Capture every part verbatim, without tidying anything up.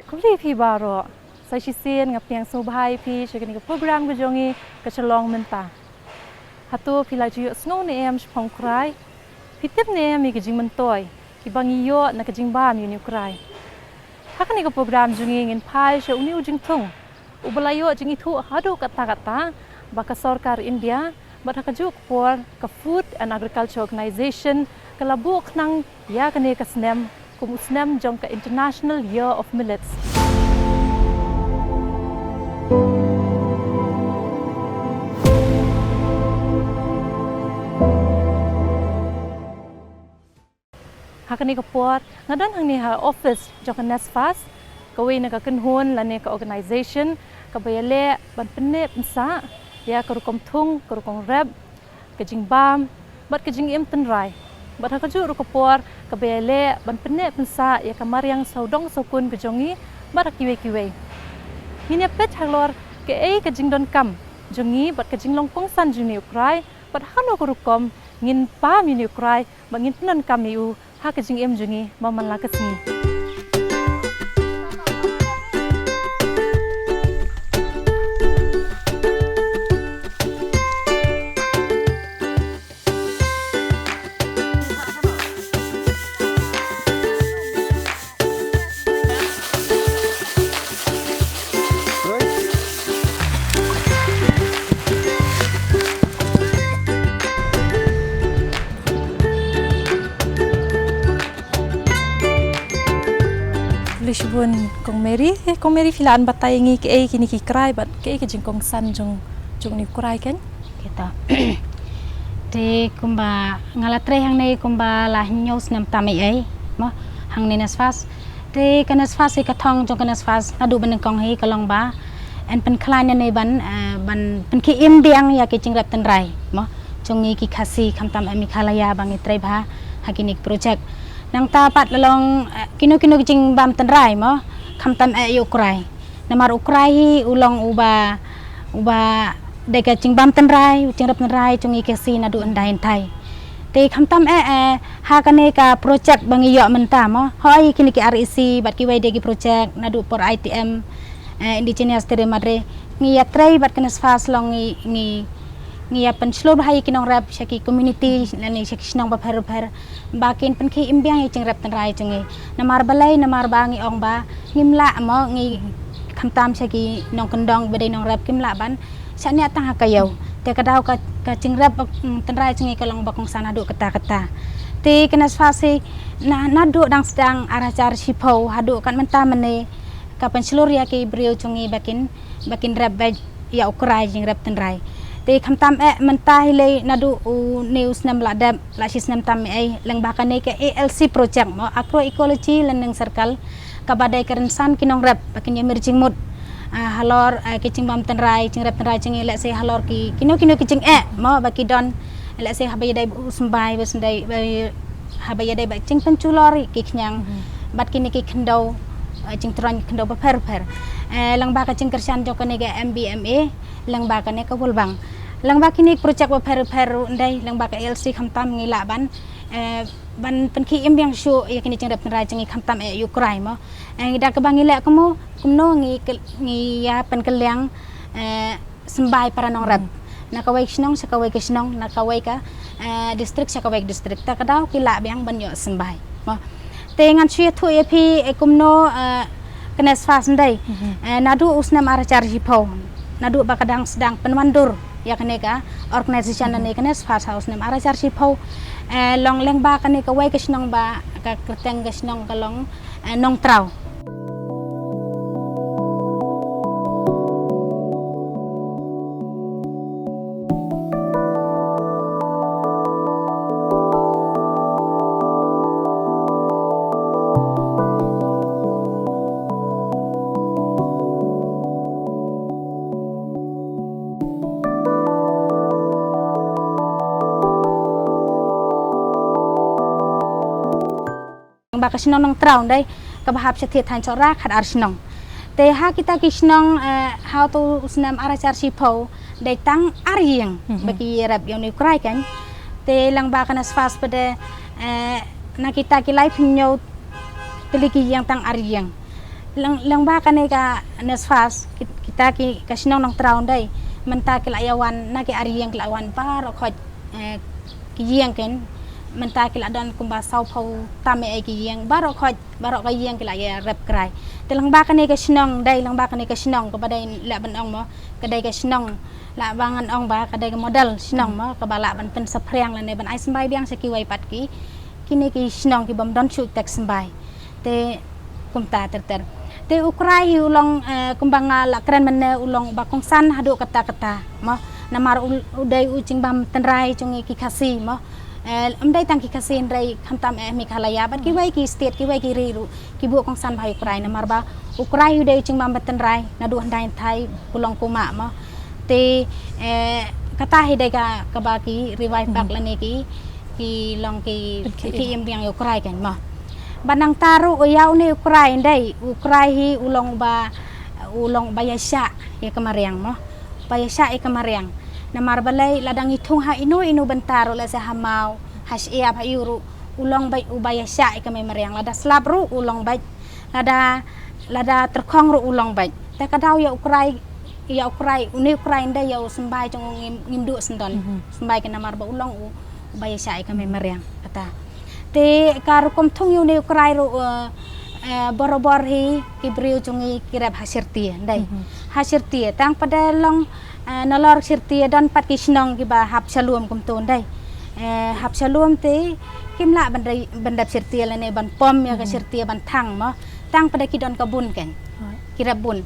Khublei ïa phi baroh. Sa shisien nga pdiang sngewbha ïa phi sha kane ka program ka jong ngi ka Shalong Mynta. Hato phi la ju ïohsngew ne em shaphang U Krai? Phi tip ne em ïa ka jingmyntoi kiba ngi ïoh na ka jingbam ïa une U Krai? Ha kane ka program jong ngi ngin phai sha une u jingthung uba la ïoh jingithuh haduh katta katta ba ka sorkar India bad ha kajuh ka por ka Food and Agriculture Organization ka la buh khnang ïa kane ka snem kum u snem jong ka International Year of Millets. Ha kane ka por nga don hangne ha office jong ka NESFAS, kawei na ka kynhun lane ka organization kaba ïaleh ban pynneh pynsah ïa ka rukom thung, ka rukom rep, ka jingbam bad ka jingim tynrai. Bad ha kajuh ruh ka por kaba ïaleh ban pynneh pynsah ïa ka mariang sawdong sawkun ka jong ngi bad ha kiwei kiwei. Ngin ïa peit halor kaei ka jingdonkam jong ngi bad ka jinglong kongsan jong une U Krai bad hano ka rukom ngin bam ïa une U Krai ba ngin pyndonkam ïa u ha ka jingim jong ngi ba man la ka sngi. Khublei shibun Kong Mary. Eh, Kong Mary, phi lah ban batai ïa ngi kaei kine ki krai bad kaei ka jingkongsan jong, jong une u krai kein? Kita. Te kumba nga la trei hangne kumba la hynñiew snem tam ei ei mo hangne NESFAS. Te ka NESFAS hi ka thong jong ka NESFAS naduh ba nyngkong hi ka long ba yn pynkhlaiñ ïa ngi ban, eh, ban pynkhie im biang ïa ki jingrep tynrai mo jong ngi ki Khasi khamtam eh Meghalaya ba ngi trei bha ha kine ki project. Nangta pat la long, eh, kino kino ki jingbam tynrai mo khamtam eh ïa u krai. Namar u krai hi u long uba, uba dei ka jingbam tynrai, u jingrep tynrai jong ngi ki Khasi naduh hyndai hyntai. Te khamtam eh, eh, ha kane ka project ba ngi ïoh mynta mo. Hooid kine ki R E C bad kiwei de ki project naduh por I T M, eh, Indigenous Territory Madre. Ngi ïa trei bad ka NESFAS long ngi, ngi, ngi ïa pynshlur bha ïa ki nongrep sha ki community lane sha ki shnong bapher bapher. Ba kin pynkhie im biang ïa ki jingrep tynrai jong ngi. Namar balei, namar ba ngi ong ba ngim lah mo ngi khamtam sha ki nongkyndong ba dei nongrep kim lah ban shaniah tang ha ka ïew. Te ka daw ka, ka jingrep, mm, tynrai jong ngi ka long ba kongsan haduh katta katta. Te ka NESFAS hi na, naduh dang sdang ar hajar shiphew haduh kat mynta mynne ka pynshlur ïa ki briew jong ngi ba kin, ba kin rep beit ïa u krai jingrep tynrai. Te khamtam eh mynta hi lei naduh une u snem la dep la shi snem tam ei ei lyngba kane ka A L C project mo Agroecology Learning Circle kaba dei ka rynsan ki nongrep ba kin ïa mir jingmut, ah, halor, ah, ki jingbam tynrai jingrep tynrai jong ngi lehse halor ki kino kino ki jingeh mo ba ki don lehse haba ïadei bad u symbai ba symbai ba haba ïadei bad jingpynjulor ki khñiang bad kine ki khyndew, eh, jingtroiñ khyndew bapher bapher. Eh, lyngba ka jingkyrshan jong kane ka M B M A, lyngba kane ka World Bank. Lyngba kine ki project bapher bapher ruh ndei, lyngba ka A L C khamtam ngi lah ban, eh, ban pynkhie im biang shuh ïa kine jingrep tynrai jong ngi khamtam eh ïa u krai mo. Eh, ngi da kaba ngi leh kumno, kumno ngi, ngi ïa pynkylliang, eh, symbai para nongrep. Na kawei ka shnong sha kawei ka shnong, na kawei ka, eh, district sha kawei ka district. Ta ka daw ki lah biang ban ïoh symbai. Mo. Te ngan shu ïathuh ïa phi, eh, kumno, eh, ka NESFAS ndei. Eh, naduh u snem ar hajar shiphew. Naduh ba ka dang sdang pynwandur ïa kane ka organization lane ka NESFAS ha u snem ar hajar shiphew. Eh, long lyngba kane kawei ka shnong ba ka kyrteng ka shnong ka long, eh, Nongtraw. Ka shnong Nongtraw dei kaba hap sha thied thaiñ Sohra khat ar shnong. Te ha kita ki shnong, eh, ha uto u snem ar hajar shiphew dei tang ar ïing ba ki rep ïa une u krai kan. Te lyngba ka NESFAS pat de, eh, na kita ki laiphew hynñiew tylli ki ïing tang ar ïing. Lyng, lyngba kane ka NESFAS, ki, kita ki, ka shnong Nongtraw dei mynta ki la ïa wan, na ki ar ïing ki la wan baroh khoit, eh, ki ïing kan. Mynta ki la don kumba sawphew tam eh ki ïing, baroh khoit, baroh ka ïing ki la ïa rep krai. Te lyngba kane ka shnong dei, lyngba kane ka shnong kaba dei lah ban ong mo, ka dei ka shnong lah ba ngan ong ba ka dei ka model shnong mo, kaba lah ban pynsaphriang lane ban ai symbai biang sha kiwei pat ki, kine ki shnong ki bym don shuh tek symbai. Te kumta ter ter. Te u krai hi u long, eh, kumba nga la kren mynne, u long ba kongsan haduh katta katta mo. Namar u, u dei u jingbam tynrai jong ngi ki Khasi mo. Eh, ym dei tang ki Khasi, hynrei khamtam eh Meghalaya bad kiwei ki state, kiwei ki ri ruh ki buh kongsan bha ïa u krai, namar ba u krai hi u dei u jingbam tynrai naduh hyndai hynthai, u long kumba mo. Te, eh, kata hi dei ka, kaba ki revive back lane ki, ki long ki, ki, ki im biang ïa u krai kan mo. Bad nangta ruh ïa une u krai dei, u krai hi u long ba, u long ba ïa shah ïa ka mariang mo. Ba ïa shah ïa ka mariang. Namar balei, lada ngi thung ha ino ino bynta ruh, lehse ha maw, ha shyiap, ha ïew ruh, u long ba, u ba ïa shah ïa ka mariang. Lada slap ruh u long beit, lada, lada tyrkhong ruh u long beit. Te ka daw ïa u krai, ïa u krai, une u krai dei ïa u symbai jong u ngim, ngim duh syndon. Symbai ka namar ba u long u, u ba ïa shah ïa ka mariang kata. Te ka rukom thung ïa une u krai ruh, eh, eh, barabor hi ki briew jong ngi ki rep ha shyrtia dei. Ha shyrtia, tang pat de long, eh, nalor shyrtia don pat ki shnong kiba hap sha lum kumto dei. Eh, hap sha lum te kim lah ban rep, ban rep shyrtia lane ban pom ïa ka shyrtia ban thang mo. Tang pat de ki don ka bun kan. Ki rep bun.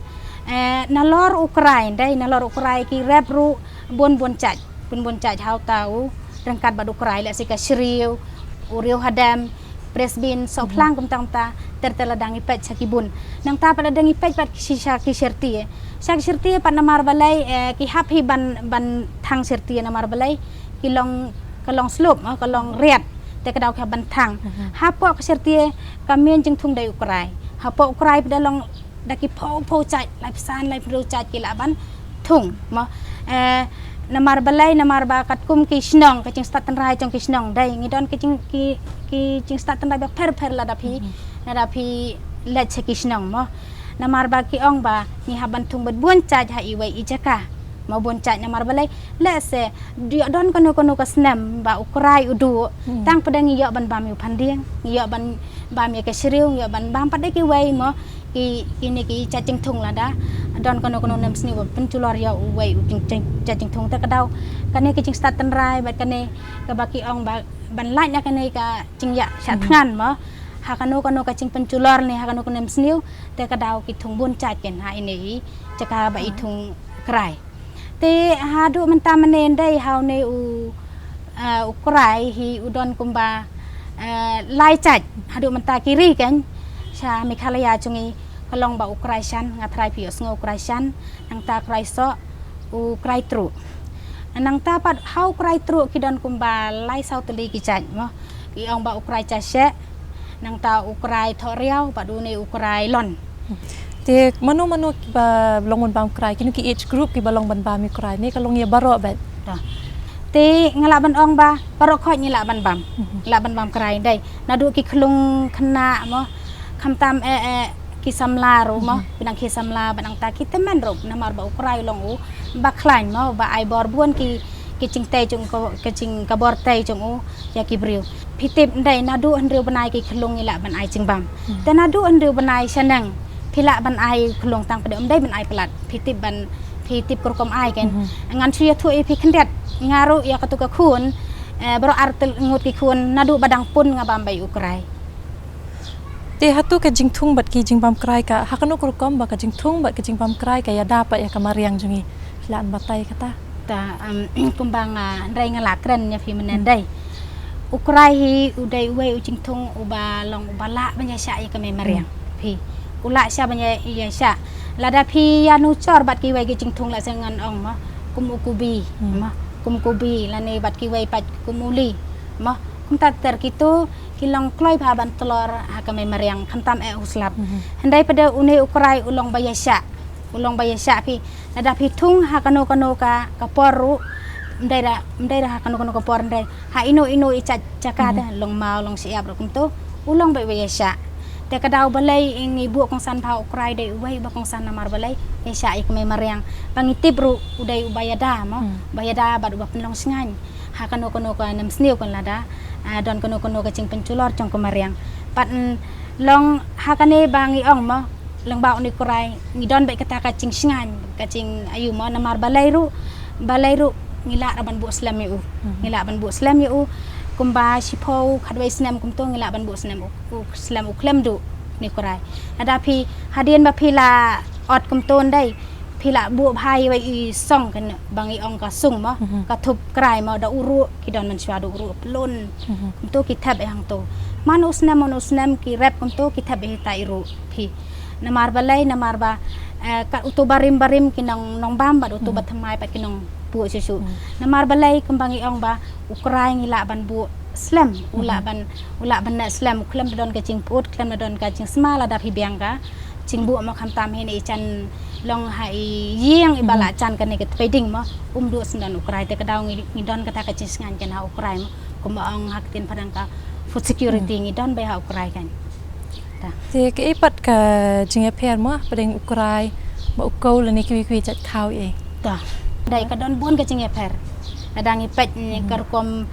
Eh, nalor u krai dei, nalor u krai ki rep ruh bun bun jait. Bun bun jait ha uta u ryngkat bad u krai, lehse ka shriew, u riew hadem, pressbin, sohphlang, kumta kumta ter ter lada ngi peit sha ki bun. Nangta pat lada ngi peit pat ki sha ki shyrtia. Sha ki shyrtia pat namar balei, eh, ki hap hi ban, ban thang shyrtia namar balei, ki long, ka long slope mo, ka long riat. Te ka daw ki hap ban thang. Hapoh ka shyrtia ka main jingthung dei u krai. Hapoh u krai pat de long da ki phew phew jait, laiphew san, laiphew hynriew jait ki lah ban thung mo. Eh, namar balei, namar ba katkum ki shnong, ka jingstad tynrai jong ki shnong dei, ngi don ki jing, ki, ki jingstad tynrai ba pher pher lada phi, lada phi leit sha ki shnong mo. Namar ba ki ong ba ngi hap ban thung bad bun jait ha iwei i jaka mo, bun jait. Namar balei, lehse ïoh don kano kano ka snem ba u krai u duh, tang pat de ngi ïoh ban bam ïa u phandieng, ngi ïoh ban bam ïa ka shriew, ngi ïoh ban bam pat de kiwei mo, ki, kine ki jait jingthung lada don kano kano nem sniew ba pynshlur ïa uwei u jing, jing, jait jingthung. Te ka daw kane ka jingstad tynrai bad kane kaba ki ong ba ban lait na kane ka jingïaid shah thngan mo, ha kano kano ka jingpynshlur ne ha kano kano nem sniew, te ka daw ki thung bun jait kan ha ine i jaka ba i thung krai. Te haduh mynta mynne dei ha une u, eh, u krai hi u don kumba, eh, lai jait. Haduh mynta ki ri kan sha Meghalaya jong ngi, ka long ba u krai shan, nga tharai phi ïohsngew u krai shan, nangta krai soh, u krai truh. Nangta pat ha u krai truh ki don kumba lai saw tylli ki jait mo. Ki ong ba u krai jasheh, nangta u krai thohriaw bad une u krai lon. Te mano mano kiba long ban bam krai, kino ki age group kiba long ban bam ïa u krai, ne ka long ïa baroh beit? Te nga lah ban ong ba baroh khoit ngi lah ban bam. Lah ban bam krai dei. Naduh ki khyllung khynnah mo, khamtam eh, eh, ki samla ruh mo, ki nang ki samla bad nangta ki tymmen ruh, namar ba u krai u long u ba khlaiñ mo, ba ai bor bun ki, ki jingtei jong u, ki jing, ka bor tei jong u ïa ki briew. Phi tip dei naduh hynriew bnai ki khyllung ngi lah ban ai jingbam. Te naduh hynriew bnai shaneng phi lah ban ai khyllung, tang pat de ym dei ban ai palat. Phi tip ban, phi tip ka rukom ai kan. Ngan shu ïathuh ïa phi khyndiat, nga ruh ïa katu ka khun, eh, baroh ar tylli ngut ki khun naduh ba dang pun nga bam beit u krai. Te hato ka jingthung bad ki jingbam krai ka, ha kano ka rukom ba ka jingthung bad ka jingbam krai ka ïada pat ïa ka mariang jong ngi? Phi lah ban batai kata? Ta, em, kumba nga, hynrei nga lah kren ïa phi mynne dei. U krai hi u dei uwei u jingthung uba long uba lah ban ïa shah ïa ka mei mariang. Phi, u lah shah ban ïa, ïa shah. Lada phi ïa nujor bad kiwei ki jingthung, lehse ngan ong mo, kum u kubi mo, kum u kubi, lane bad kiwei pat kum u li mo. Kumta ter kito ki long kloi bha ban tlor ha ka mei mariang khamtam eh u slap. Hyndai pat de une u krai u long ba ïa shah. U long ba ïa shah phi. Lada phi thung ha kano kano ka ka por ruh. Ym dei da ym dei da ha kano kano ka por, ym dei. Ha ino ino i cha jaka te long maw long shyiap ruh kumto. U long ba ïa shah. Te ka daw balei ngi buh kongsan bha u krai dei uwei ba kongsan namar balei ïa shah ïa ka mei mariang. Ba ngi tip ruh u dei uba ïada mo. Ba ïada bad uba pynlong shngaiñ. Ha kano kano ka nemsniew kan lada, ah, don kano kano ka jingpynjulor jong ka mariang. Pat, mm, long ha kane ba ngi ong mo, lyngba une u krai ngi don bad kata ka jingshngaiñ, ka jing ayu mo, namar balei ruh, balei ruh ngi lah ruh ban buh slem ïa u. Ngi lah ban buh slem ïa u. Kumba shiphew khatwei snem kumto ngi lah ban buh slem u, u slem u khlem duh une u krai. Lada phi hadien ba phi la ot kumto ndai, phi lah buh bha ïa i song kan ba ngi ong ka sung mo, ka thup krai mo, da u ruh ki don mynshuwa da u ruh plun. Kumto ki thep ïa hangto. Man u snem man u snem ki rep kumto ki thep ïa ta i ruh phi. Namar balei namar ba, eh, ka uto barim barim ki nong nongbam bad uto bathymmai pat ki nongbuh shuh shuh. Namar balei kumba ngi ong ba u krai ngi lah ban buh slem, u lah ban, u lah ban neh slem, u khlem da don ka jingpyut, khlem da don ka jingsma lada phi biang ka jingbuh mo khamtam hi ne i jan long ha i ïing iba la jan kane ka tpei ding mo, um duh sngewdon u krai te ka daw ngi, ngi don kata ka jingshngaiñ kan ha u krai mo. Kumba ong ha ka ktien phareng ka food security ngi don bha ha u krai kan. Te kaei pat ka jingïapher mo hapdeng u krai bad u kaw lane kiwei kiwei jait khaw ei? Dei ka don bun ka jingïapher. Lada ngi peit ne ka rukom,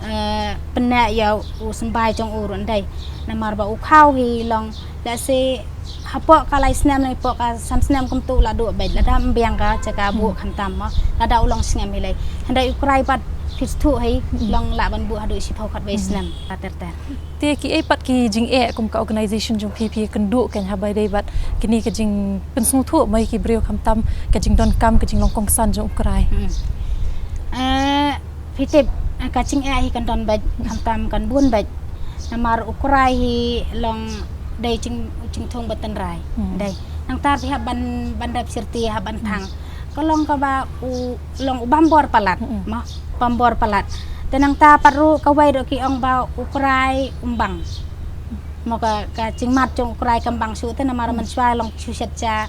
eh, pyneh ïa u symbai jong u ruh dei. Namar ba u khaw hi long, let's say, hapoh ka lai snem ne hapoh ka san snem kumto u la duh beit lada ym biang ka jaka buh khamtam mo. Lada u long sngem hi lei. Hyndai u krai pat phi sngewthuh hi long lah ban buh haduh shiphew khatwei snem. Ter ter. Te kiei pat ki jingeh kum ka organization jong phi phi kynduh kan haba dei bad kine ka jingpynsngewthuh mo ïa ki briew khamtam ka jingdonkam ka jinglong kongsan jong u krai? Eh, phi tip, eh, ka jingeh hi kan don bad khamtam kan bun bad. Namar u krai hi long dei jing, jingthung ba tynrai. Dei. Nangta phi hap ban, ban dep sirti hap ban thang. Ka long kaba u long u bam bor palat mo, bam bor palat. Te nangta pat ruh kawei ruh ki ong ba u krai um bang. Mo ka, ka jingmat jong u krai kam bang shuh te namar mynshuwa long shu shet ja,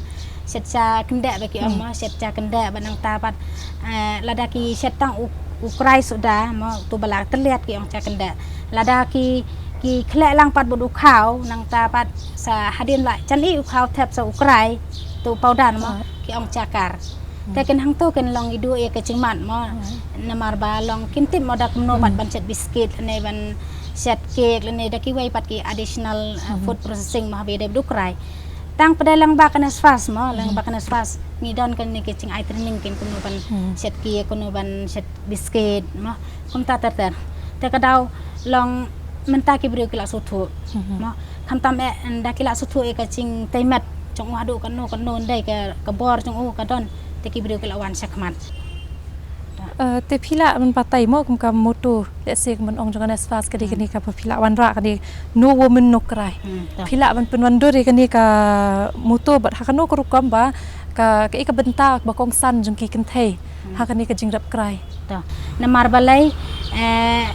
shet ja kyndeh ba ki ong mo, shet ja kyndeh ba nangta pat, eh, lada ki shet tang u, u krai suda mo tu ba la tylliat ki ong ja kyndeh. Lada ki, ki khleh lang pat bad u khaw nangta pat sa hadien la jan i u khaw thep sa u krai tu pawdan mo ki ong ja kar. Te kin hangto kin long i duh ïa ka jingmat mo. Namar ba long kin tip mo da kumno pat ban shet biskit lane ban shet cake lane da kiwei pat ki additional, eh, food processing mo haba dei bad u krai. Tang pat dei lang ba ka NESFAS mo, lang ba ka NESFAS ngi don kane ka jingai training kin kumno ban shet cake kumno ban shet biskit mo. Kumta ter ter. Te ka daw long mynta ki briew ki la sngewthuh mo. Khamtam eh da ki la sngewthuh ïa ka jingtei met jong u haduh kano kano ndei ka, ka bor jong u ka don te ki briew ki la wan shakhmat. Eh, te phi lah ban batai mo kum ka motto, let's say kum ban ong jong ka NESFAS ka dei kane ka ba phi lah wanrah ka dei no woman no krai. Phi lah ban pynwandur ïa kane ka motto bad ha kano ka rukom ba ka, kaei ka bynta ba kongsan jong ki kynthei ha kane ka jingrep krai? To. Namar balei, eh,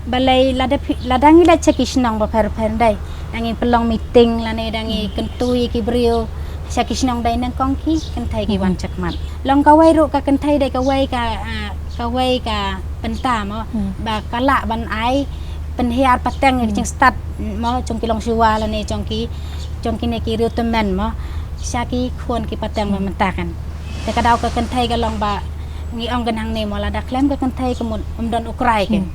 balei lada phi, lada ngi leit sha ki shnong bapher bapher ndei, da ngi pynlong meeting lane da ngi kyntu ïa ki briew sha ki shnong dei nyngkong ki kynthei ki wan shakhmat. Long kawei ruh ka kynthei dei kawei ka, ah, kawei ka bynta mo ba ka lah ban ai pynhiar pateng ïa ki jingstad mo jong ki longshuwa lane jong ki, jong kine ki riewtymmen mo sha ki khun ki pateng ba mynta kan. Te ka daw ka kynthei ka long ba ngi ong kan hangne mo lada khlem ka kynthei ka mut ym don u krai kan.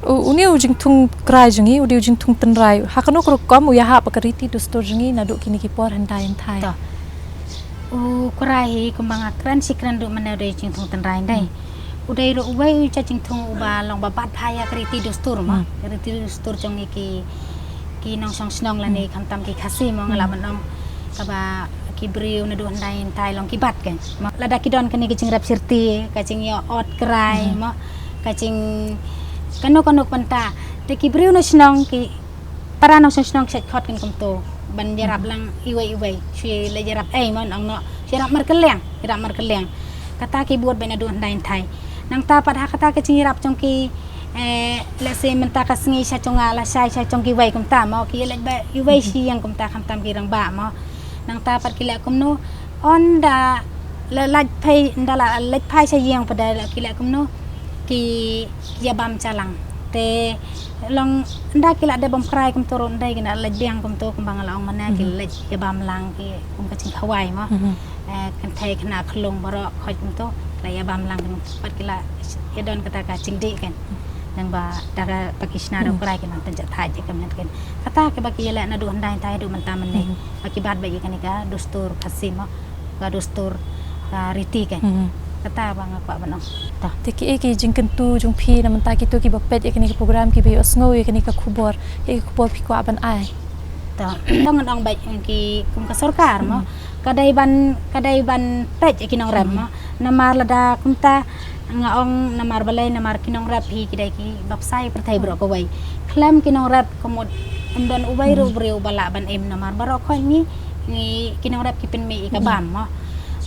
U, une u jingthung krai jong ngi, une u jingthung tynrai ha kano ka rukom u ïahap ka riti dustur jong ngi naduh kine ki por hyndai hynthai? To. U krai hi kumba nga kren shi kren ruh mynne u dei jingthung tynrai ndei. U dei ruh uwei u jait jingthung uba long ba bat bha ïa ka riti dustur mo. Ka riti dustur jong ngi ki, ki nongshong shnong lane khamtam ki Khasi mo nga lah ban ong kaba ki briew naduh hyndai hynthai long ki bat kan. Mo lada ki don kane ki jingrep sirti, ka jingïa ot krai mo, ka jing kano kano ka bynta. Te ki briew na shnong ki para nongshong shnong ki sait khot kan kumto ban ïarap lang iwei iwei. Shu la ïarap ei mo ong no. Shu ïarap markylliang, ïarap markylliang. Kata ki bud ba naduh hyndai hynthai. Nangta pat ha kata ka jingïarap jong ki, Eh, let's say mynta ka sngi sha jong nga la shai sha jong kiwei kumta mo, ki leit ba iwei shi ïeng kumta khamtam ki rangbah mo. Nangta pat ki leh kumno, ynda la leit phai, ynda la leit phai sha ïeng pat da la ki leh kumno, ki ïa bam jalang. Te long ynda ki la dep bam krai kumto ruh ynda ki na leit biang kumto kumba nga la ong mynne ki leit ïa bam lang ki kum ka jingkhawai mo. Eh, kynthei khynnah khyllung baroh khoit kumto la ïa bam lang kumto pat ki la ïa don kata ka jingdih kan. Nang ba da ka ba ki shna da u krai ki nang pynjah thait ïa ka met kan. Kata ka ba ki ïa leh naduh hyndai tai haduh mynta mynne. Ba ki bat ba ïa kane ka dustur Khasi mo. Ka dustur, ka riti kan. Kata ba nga kwah ban ong. Ta. Te kiei ki jingkyntu jong phi na mynta kito ki ba peit ïa kane ka program ki ba ïohsngew ïa kane ka khubor. Kiei ki khubor phi kwah ban ai. Ta. Tang ngan ong ba ki kum ka sorkar mo. Ka dei ban, ka dei ban peit ïa ki nongrep mo. Namar lada kumta nga ong namar balei, namar ki nongrep hi ki dei ki ba bsa ïa pyrthei baroh kawei. Khlem ki nongrep ka mut ym don uwei ruh u briew ba lah ban im namar baroh khoit ngi, ngi ki nongrep ki pynmih ïa ka bam mo.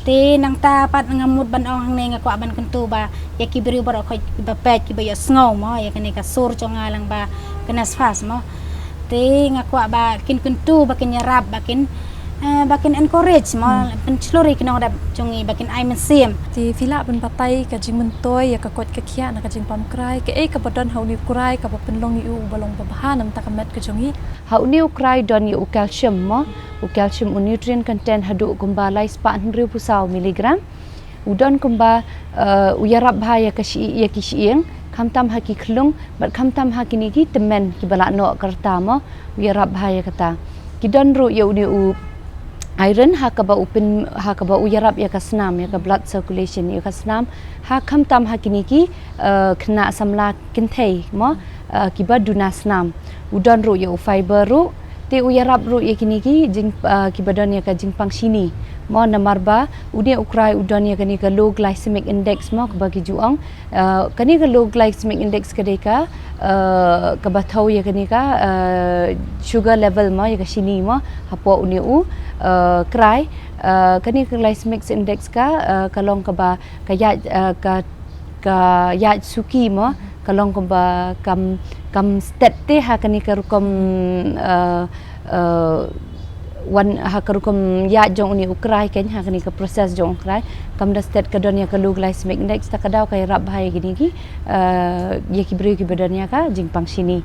Te nangta pat nga mut ban ong hangne nga kwah ban kyntu ba ïa ki briew baroh khoit ki ba peit ki ba ïohsngew mo ïa kane ka sur jong nga lang ba ka NESFAS mo. Te nga kwah ba kin kyntu ba kin ïarap ba kin, eh, ba kin encourage mo, pynshlur ïa ki nongrep jong ngi ba kin ai mynsiem. Te phi lah ban batai ka jingmyntoi ïa ka koit ka khiah na ka jingbam krai, kaei kaba don ha une u krai kaba pynlong ïa u ba long ba bha na bynta ka met ka jong ngi? Ha une u krai don ïa u calcium mo, u calcium, u nutrient content haduh kumba lai spah hynriewphew saw milligram. U don kumba, eh, u ïarap bha ïa ka shi, ïa ki shyieng, khamtam ha ki khyllung bad khamtam ha kine ki tymmen kiba la noh ka rta mo, u ïarap bha ïa kata. Ki don ruh ïa une u iron ha kaba u pyn, ha kaba u ïarap ïa ka snam, ïa ka blood circulation, ïa ka snam, ha khamtam ha kine ki, eh, khynnah samla kynthei mo, eh, kiba duna snam. U don ruh ïa u fiber ruh, te u ïarap ruh ïa kine ki jing, eh, kiba don ïa ka jingpang shini mo, namar ba une u krai u don ïa kane ka low glycemic index mo, kaba ki ju ong. Eh, kane ka low glycemic index ka dei ka, eh, kaba thew ïa kane ka, eh, sugar level mo, ïa ka shini mo, hapoh une u, eh, krai. Eh, kane ka glycemic index ka, eh, ka long kaba ka ïaid, eh, ka ka ïaid suki mo, ka long kumba kam, kam stet te ha kane ka rukom, eh, eh, wan ha ka rukom ïaid jong une u krai kan, ha kane ka process jong u krai. Kam da stet, ka don ïa ka low glycemic index, ta ka daw ka ïarap bha ïa kine ki, eh, ïa ki briew kiba don ïa ka jingpang shini.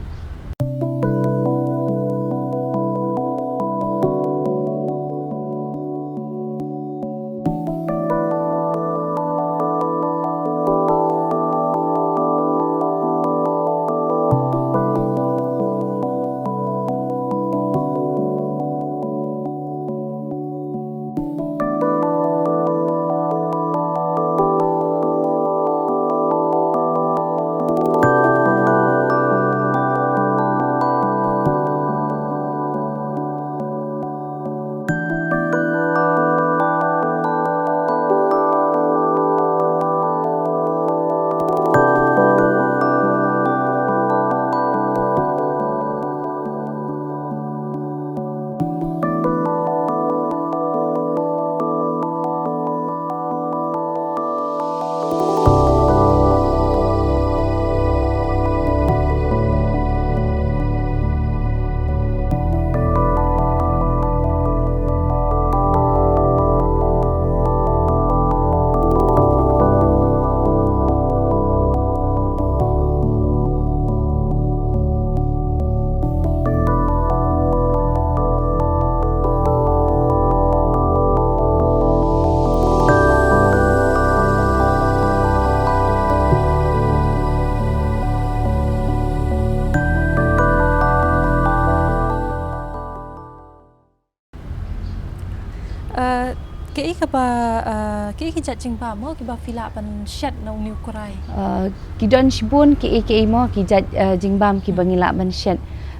Eh, kaei kaba, eh, kaei ki jait jingbam mo kiba phi lah ban shet na une u krai? Eh, ki don shibun kaei kaei mo ki jait, eh, jingbam kiba ngi lah ban shet.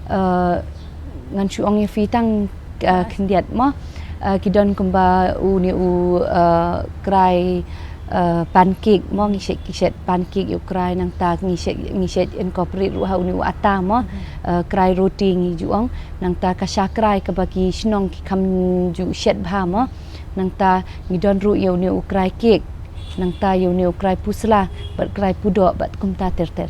Eh, ngan shu ong ïa phi tang, eh, khyndiat mo. Eh, ki don kumba une u, eh, krai, eh, pancake mo, ngi shet, ki shet pancake ïa u krai, nangta ngi shet, ngi shet incorporate ruh ha une u atta mo. Eh, krai roti ngi ju ong, nangta ka sha krai kaba ki shnong ki kham ju shet bha mo. Nangta ngi don ruh ïa une u krai cake, nangta ïa une u krai pusla bad krai pudoh bad kumta ter ter.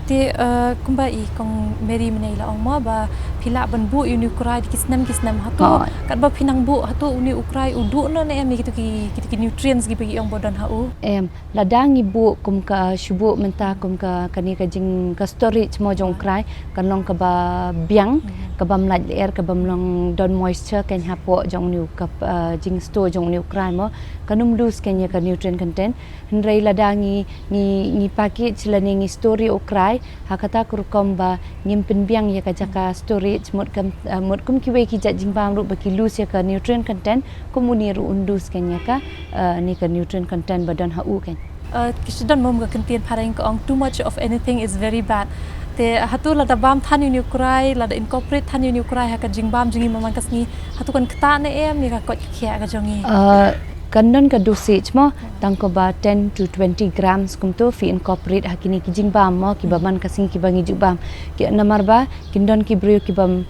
Te, eh, kumba i kong Mary mynne i la ong mo ba phi lah ban buh ïa une u krai da ki snem ki snem, hato katba phi nang buh, hato une u krai u duh noh ne em ïa kito ki, kito ki nutrients kiba ki ong ba don ha u? Em, lada ngi buh kum ka, shu buh mynta kum ka, kane ka jing, ka storage mo jong u krai kan long kaba biang, kabym lait lyer, kabym long don moisture kein hapoh jong une u ka, eh, jing store jong une u krai mo, kan ym lose kein ïa ka nutrient content. Hynrei lada ngi, ngi, ngi package lane ngi store ïa u krai ha kata ka rukom ba ngim pynbiang ïa ka jaka storage, mut kum, eh, mut kum kiwei ki jait jingbam ruh ba ki lose ïa ka nutrient content, kum une ruh un lose kein ïa ka, eh, ne ka nutrient content ba don ha u kein. Eh, ki shu don mo ka kyntien phareng ka ong, "Too much of anything is very bad." Te hato lada bam than ïa une u krai, lada incorporate than ïa une u krai ha ka jingbam jong ngi man ka sngi, hato kan ktah ne em ïa ka koit ka khiah ka jong ngi? Eh, kan don ka dosage mo, tang kumba ten to twenty grams kumto phi incorporate ha kine ki jingbam mo kiba man ka sngi kiba ngi ju bam. Ki, namar ba kin don ki briew kibym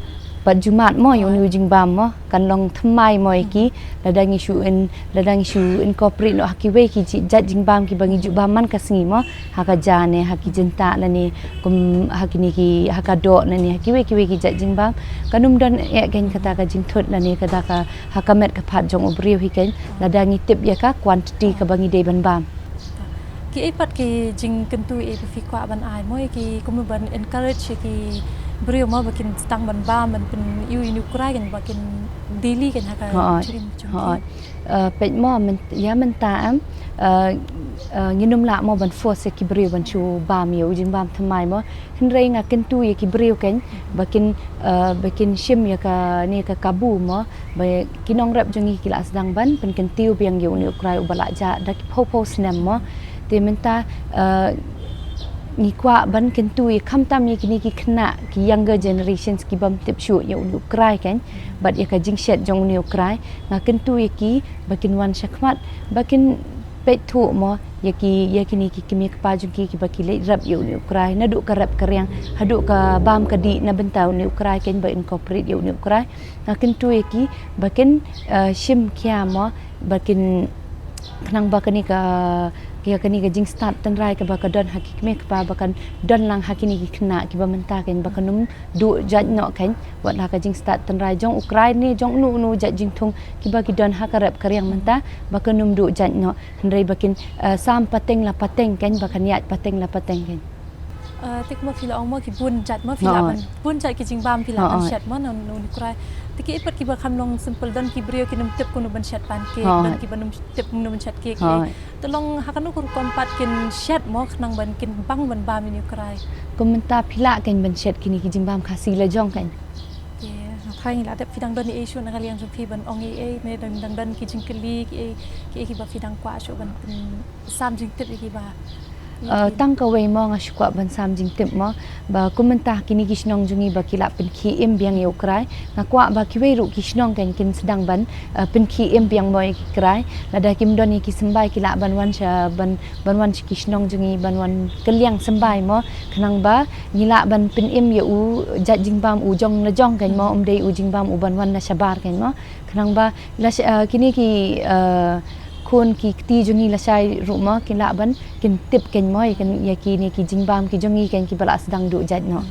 pat ju mad mo ïa une u jingbam mo, kan long thymmai mo ïa ki, lada ngi shu in, lada ngi shu incorporate noh ha kiwei ki ji-, jait jingbam kiba ngi ju bam man ka sngi mo, ha ka ja ne, ha ki jyntah lane, kum ha kine ki, ha ka doh lane, ha kiwei kiwei ki jait jingbam. Kan ym don eh kein kata ka jingthut lane kata ka, ha ka met ka phad jong u briew hi kein, lada ngi tip ïa ka quantity kaba ngi dei ban bam. Kiei pat ki jingkyntu eh ba phi kwah ban ai mo ïa ki, kumno ban encourage ïa ki briew mo ba kin sdang ban bam, ban pyn-ïoh ïa une u krai kein ba kin daily kein ha ka jingim jong ki? Eh, peit mo, myn-, ïa mynta em, eh, eh, ngin ym lah mo ban force ïa ki briew ban shu bam ïa u jingbam thymmai mo. Hynrei nga kyntu ïa ki briew kein ba kin, eh, ba kin shim ïa kane ka kabu mo, ba ki nongrep jong ngi ki la sdang ban pynkyntiew biang ïa une u krai uba la jah da ki phew phew snem mo. Te mynta, eh, ngi kwah ban kyntu ïa khamtam ïa kine ki khynnah, ki younger generations kibym tip shuh ïa une u krai kein bad ïa ka jingshet jong une u krai. Nga kyntu ïa ki ba kin wan shakhmat, ba kin peit thuh mo ïa ki, ïa kine ki kmie kpa jong ki kiba ki leit rep ïa une u krai, naduh ka rep ka riang haduh ka bam ka dih na bynta une u krai kein, ba incorporate ïa une u krai. Nga kyntu ïa ki ba kin, eh, shim khia mo, ba kin, khnang ba kane ka, ïa kane ka jingstad tynrai kaba ka don ha ki kmie kpa ba kan don lang ha kine ki khynnah kiba mynta kein, ba kan ym duh jait noh kein, wat la ka jingstad tynrai jong u krai ne jong uno uno jait jingthung kiba ki don ha ka rep ka riang mynta, ba kan ym duh jait noh. Hynrei ba kin, eh, sam pateng la pateng kein, ba kan ïaid pateng la pateng kein. Eh, te kumba phi la ong mo, ki bun jait mo phi lah ban, bun jait ki jingbam phi lah ban shet mo na, na une u krai. Te kiei pat kiba kham long simple, don ki briew kin ym tip kumno ban shet pancake, don kiba ym tip kumno ban shet cake. Te long ha kano ka rukom pat kin shet mo khnang ban kin bang ban bam ïa une u krai? Kum mynta phi lah kein ban shet kine ki jingbam Khasi la jong kein. Te nga tharai ngi la dep, phi dang don ei shuh na ka liang jong phi ban ong ei ei ne, dang, dang don ki jingkylli kiei kiei kiba phi dang kwah shuh ban pynsam jingtip ïa ki ba? Eh, tang kawei mo, nga shu kwah ban sam jingtip mo ba kum mynta kine ki shnong jong ngi ba ki la pynkhie im biang ïa u krai, nga kwah ba kiwei ruh ki shnong kein kin sdang ban, eh, pynkhie im biang mo ïa ki krai. Lada kim don ïa ki symbai ki lah ban wan sha, ban, ban wan sha ki shnong jong ngi ban wan kylliang symbai mo, khnang ba ngi lah ban pynim ïa u jait jingbam u jong la jong kein mo, ym dei u jingbam u ban wan na shabar kein mo. Khnang ba la sh-, eh, kine ki, eh, khun ki kti jong ngi lashai ruh mo, kin lah ban, kin tip kein mo ïa kin, ïa kine ki jingbam ki jong ngi kein kiba la sdang duh jait noh.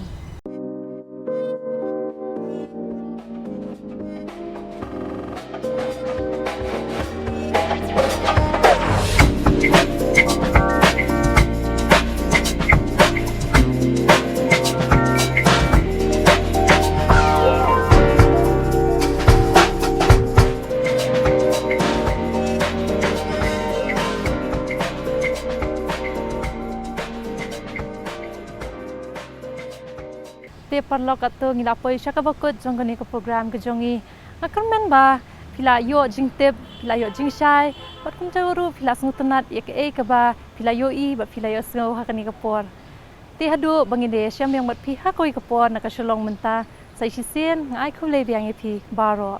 Te paralok, katto ngi la poi sha kaba kut jong kane ka program ka jong ngi. Nga kyrmen ba phi la ïoh jingtip, phi la ïoh jingshai, bad kumjuh ruh phi la sngewtynnad ïa kaei kaba phi la ïohi bad phi la ïohsngew ha kane ka por. Te haduh ba ngin ïashem biang bad phi ha kawei ka por na ka Shillong Mynta, sa shisien nga ai khublei biang ïa phi baroh.